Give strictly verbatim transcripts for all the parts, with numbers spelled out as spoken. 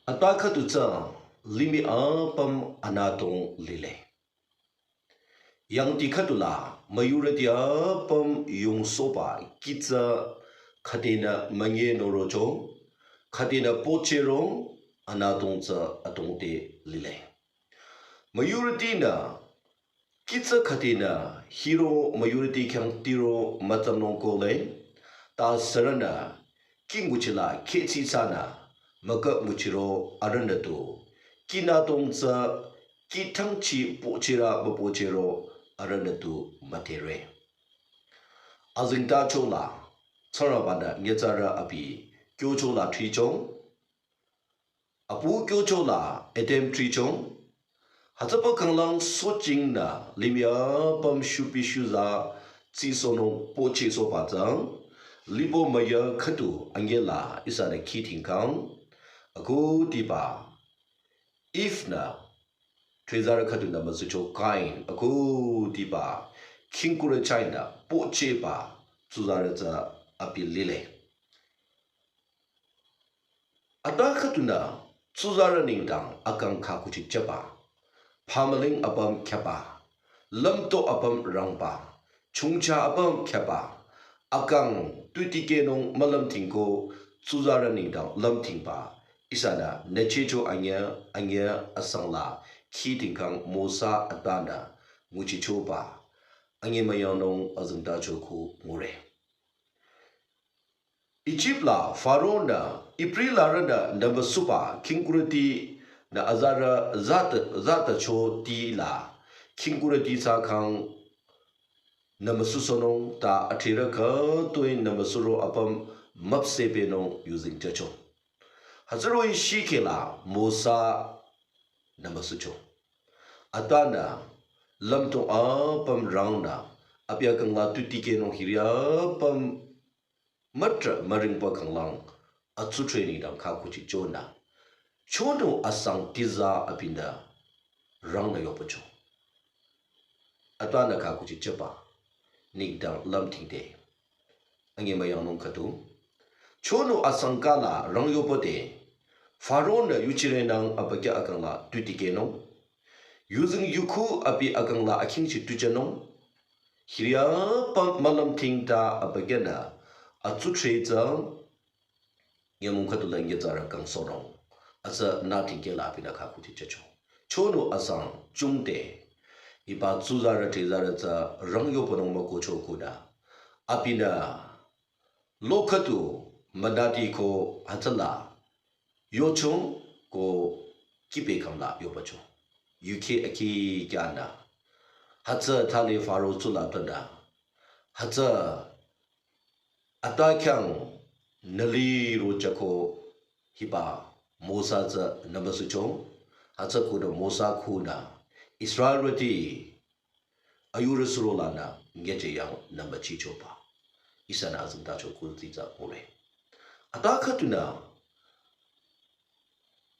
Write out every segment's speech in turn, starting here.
Ata khüdu tsü limih apüm anüdong lile. Yangdi khüdula müyurüti apüm yongsohba kih tsü khüdenü münye norocho, khüdenü pochero, anüdong tsü adongde lile. Müyurütinü kih tsü khüdenü hiro müyurüti khyang tiro mütsamnung kohle, ta sürünü kih nguchila khetsü ihsanü müküp nguchiro arühnü tu, kih nüdong tsü kih thangchi pochirü müpochiro arühnü tu müdhere. Azengtacho la Tsingrangbanü nyitsarü abi kyocho la thricho, apu kyocho la Adam thricho, hütsüpü kanglang sojingnü limih apüm shupi shuza tsisohnung pochehsohba tsü, lipo müya khüdu anyela ihsanü kih tingkang, akhudiba Eve-nü dhrezarü khüdunü müsucho Kain, akhudiba khingkurü chahnü pochehba tsuzarü tsü abi lile. Ata khüdunü tsuzarü nengdang akang khakuchi jüba, phamüling apüm khyaba, lümto apüm rangba, chongcha apüm khyaba, akang tu tikehnung mülümtingko tsuzarü nengdang lümtingba ihsanü nüchehcho anye, anye asangla kih tingkang Mosa atanü nguchichoba anyemüyangnung azengtacho khu ngure. Ijip la Faro-nü Ibri larünü nümüsuba khingkurütinü azarü zata, zatacho tila khingkurüti thsakhang nümüsusohnung ta adhrerü khütoi nümüsuro apüm müpsehpehnung yuzeng jücho. Hütsüroh-i shikhe la Mosa nümüsucho. Atanü lümto apüm rangnü abi akangla tu tikehnung hiri apüm mütrah müringba kanglang atsudhre nengdang khakuchi jünü, chonu asang tiza abinü rangnü yohpücho. Atanü khakuchi jüba nengdang lümtingde anyemüyangnung khüdu, chonu asang kahla rang yohpüde, Faro-nü yuchirenang abükyü akangla tu tikehnung, yuzeng yukhu abi akangla akhingchi tujünung, hiri apüm mülümtingta abükyünü atsudhre tsü nyümong khüdula nyitsarü kangsohnung, atsü nütingkehla abinü khakuchi jücho. Chonu asang jungde, hiba tsuzarü dhrezarü tsü rang yohpünung mükohcho khunü, abinü lo khüdu münüti ko hütsüla yocho ko kihpehkhang la yohpücho. Yukheh akhikyanü hütsü thali Faro tsula tanü, hütsü ata khyang nü liro jüko hiba Mosa tsü nümüsucho, hütsü khunü Mosa khunü Israelrüti ayurü surolanü nyücheyang nümüchichoba ihsanü azengtacho kutsitsa ngure. Ata khüdunü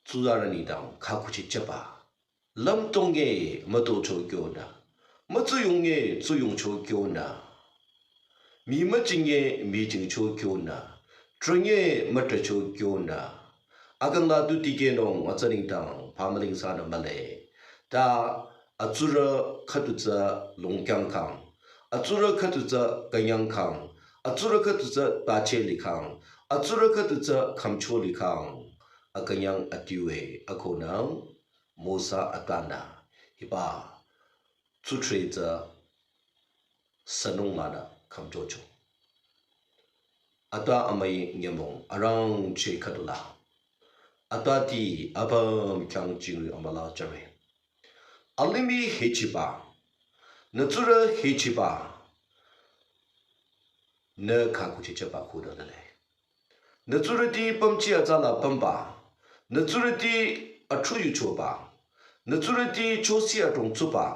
tsuzarü nengdang khakuchi jüba, lümtonge mütocho kyonü, mütsuyonge tsuyongcho kyonü, mi müchinge mijingcho kyonü, trünge mütrücho kyonü, akangla tu tikehnung atsü nengdang phamüling thsanü mühle. Ta atsurü khüdu tsü longkyangkhang, atsurü khüdu tsü künyangkhang, atsurü khüdu tsü tache likhang, atsurü khüdu tsü khümcho likhang, akünyang adiwe akonü Mosa atanü hiba tsudhre tsü sünung lanü khümchocho. Ata amüi nyümong arangcheh khüdula atati apüm khyang jingri amüla jüre. Alimih hechiba, nü tsurü hechiba, nü khakuchi jüba khunü lile. Nü tsurüti pümji atsala pümba, nü tsurüti athruyuchoba, nü tsurüti chosi adrong tsuba,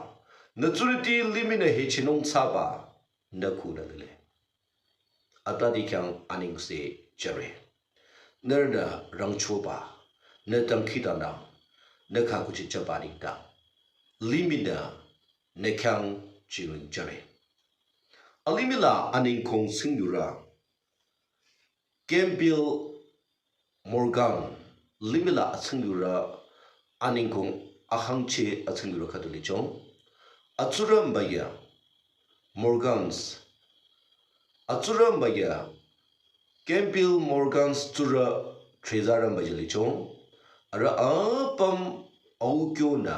nü tsurüti limihnü hechinung thsaba, nü khunü lile. Atati khyang anengse jüre. Nührünü rangchoba, nü dangkhidangnang, nü khakuchi jüba nengdang limihnü nü khyang jingring jüre. Alimih la anengkhong tsingyurü Campbell Morgan limih la atsingdhingba aningkong ahangcheh atsingdhingba khüdu licho. Atsurü müya Morgans. Atsurü müya Campbell Morgans tsurü thsüzarü müya licho. Arüh apüm au kyonü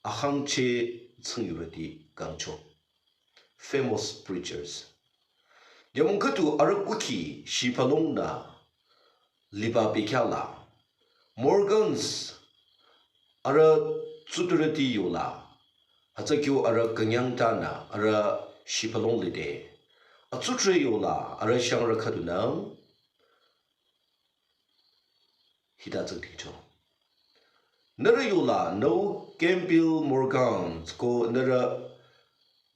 ahangcheh tsingyurüti kangcho. Famous preachers. Nyümong khüdu arüh kuki shipalongnü liba bekhyah la Morgans arüh tsutreti yola. Hütsü kyo arüh künyang tanü arüh shipalong lide. Atsutre yola arüh shangrü khüdunü hita tsingdhingcho. Nührü yola nüu Campbell Morgans ko nührü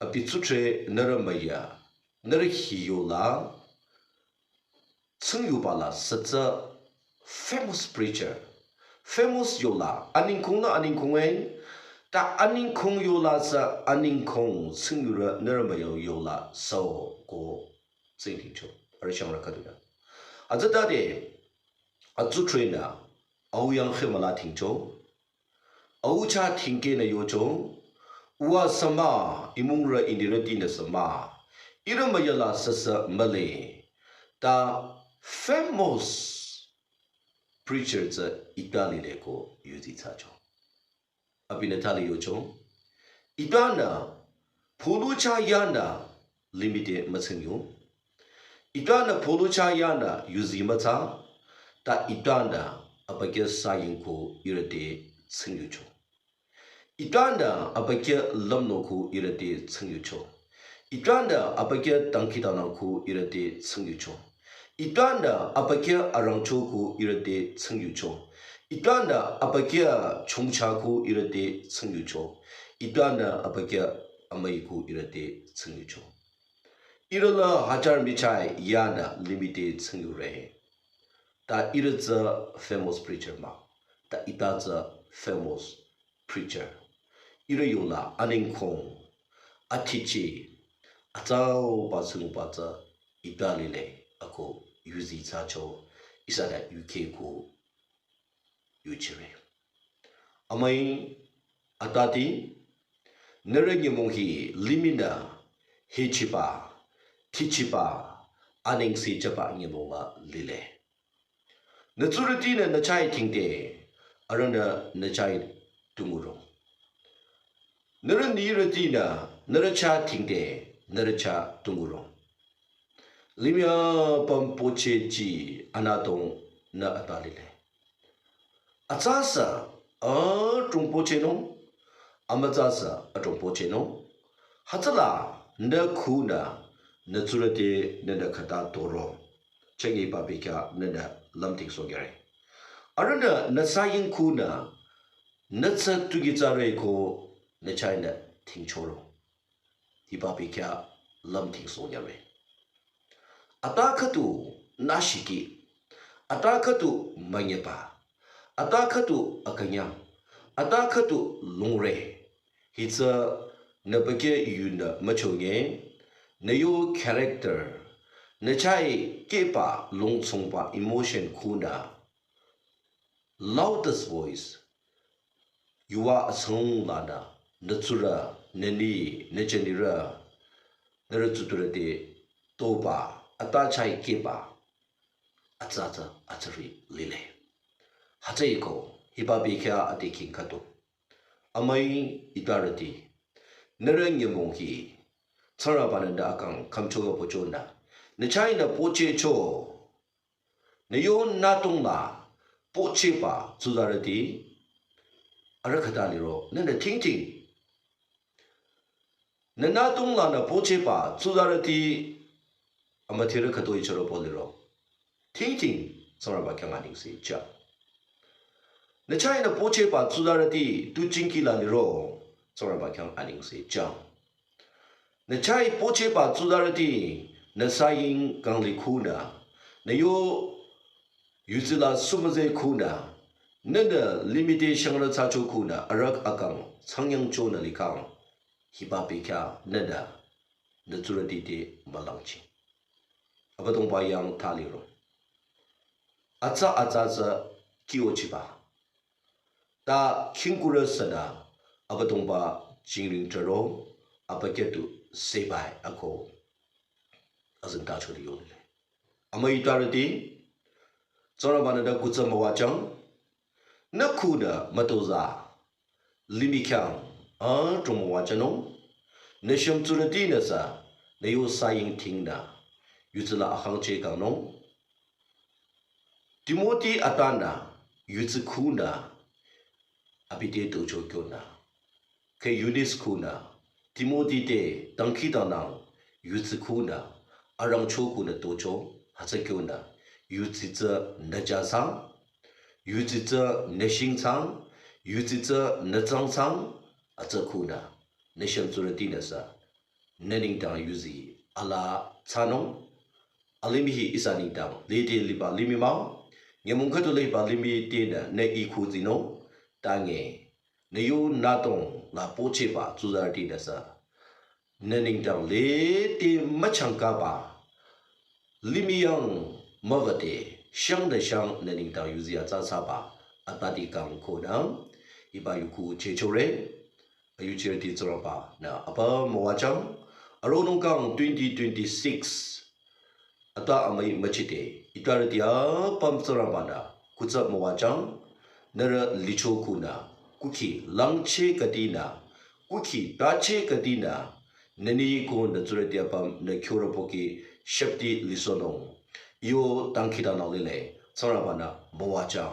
abi tsutre nührü müya. Nührü hi yola tsingyuba la sütsü famous preacher. Famous yola aningkong nü aningkong e. Ta aningkong yola sü aningkong tsingyurü nührü müya yola sü ko tsingdhingcho. Arüh shangrü khüdunü. Atsütade atsutrenü au yang khemüla dhingcho. Au chah dhingkehnü yocho. Uwa sü mah, imungrü inirütinü sü mah. Ihrü müya la süsü mühle. Ta famous preacher tsü ita lile ko yuzi thsacho. Abinü thali yocho. Itanü pulu chah yanü limih te mütsingyu. Itanü pulu chah yanü yuzi müthsa. Ta itanü abükyü saying ko ihrü te tsingyucho. Itanü abükyü lümno ko ihrü te tsingyucho. Itanü abükyü dangkhidangnang ko ihrü te tsingyucho. Itanü abükyü arangcho ko ihrü te tsingyucho. Itanü abükyü chongcha ko ihrü te tsingyucho. Itanü abükyü amüi ko ihrü te tsingyucho. Ihrü la hajar michah yanü limih te tsingyure. Ta ihrü tsü famous preacher mah. Ta ita tsü famous preacher. Ihrü yola aningkong, athichi, atsauba sungba tsü ita lile ako yuzi thsacho, ihsa te yukhe ko yuchire. Amüi atati, nührü nyümong hi limihnü hichiba, thichiba, anengse chaba nyümong la lile. Nü tsurütinü nü chah dhingde, arühnü nü chah dunguro. Nührü nirütinü nührü chah dhingde, nührü chah dunguro. Limih apüm pochehchi anüdong nü ata lile. Atsasü adrong pochehnung, amütsasü adrong pochehnung. Hütsüla nü khunü nü tsurüti nünü khüta toro. Chengi ba bekhyah nünü lümdhingsohnyüre. Arühnü nü saying khunü nü tsü tuki tsare ko nü chahnü dhingchoro. Hiba bekhyah lümdhingsohnyüre. Ata khüdu nü shiki, ata khüdu münyeba, ata khüdu akünyang, ata khüdu lungre. Hitsü nü bekhyah yunü müchonge, nü yo character, nü chah kehba longtsongba emotion khunü loudest voice, yuva asang lanü, nü tsurü, nü ni, nü jünirü, nührü tsuturü te toba, ata chah kehba, atsa atsa atsari lile. Hütsüeko, hiba bekhyah ade khingkhatu. Amüi itarüti, nührü nyümong hi, Tsingrangbanü nü akang khümchoba pochonü, nü chahnü pochehcho, nü yo nütong la pochehba tsuzarüti, arüh khüta liro, nünü dhingdhing. Nü nütong lanü pochehba tsuzarüti, amütirü khütoi chüroba liro. Dhingdhing, Tsingrangba khyang anengse chah. Nü chahnü pochehba tsuzarüti, tu jingki la liro, Tsingrangba khyang anengse chah. Nü chah pochehba tsuzarüti, nü saying kangli khunü, nü yo yuzila sumüze khunü, nünü limih te shangrü thsacho khunü, arüh akang changyangchonü likhang, hiba bekhyah nünü, nü tsurüti te mülangchi. Abüdongba yang thaliro. Atsa atsa tsü kiochiba ta khingkurü sünü Abüdongba jingring jüro, abükyü tu sebai ako azengtacho de yongle. Amüi tarüti, Tsingrangba-nü nü kuthsi müwajüng, nü khunü mütozah limih khyang adrong müwajünung, nü shümtsurütinüsü nü yo saying thingnü yudsi la akhangcheh kangnung. Timoti atanü yudsi khunü abi te tocho kyonü, khe Eunice khunü Timoti te dangkhidangnang yudsi khunü arangcho khunü tocho, hütsü kyonü yudsi tsü nü ja sang, yudsi tsü nü shing sang, yudsi tsü nü tsang sang, hütsü khunü nü shümtsurütinüsü nü nengdang yuzi ala thsanung. Alimih hi ihsa nengdang lede liba limih mah, nyümong khüdu liba limih tenü nü i khu tsinung. Tange nü yo nütong la pochehba tsuzarütinüsü nü nengdang lede müchangkaba limih yang müwüde, shangnü shang nü nengdang yuzi atsa thsaba atbati kang konü hiba yu khu chehchore. Ayuchirüti Tsingrangba-nü apüm müwajüng. Aronung kang twenty twenty-six ata amüi müchide itarüti apüm Tsingrangba-nü kuthsi müwajüng. Nührü licho khunü, kukhi langcheh khüdinü, kukhi tacheh khüdinü, nü ni ko nü tsurüti apüm nü kyorü pohki shüpti lisohnung. Iyo dangkhidangnang lile, Tsingrangba-nü müwajüng.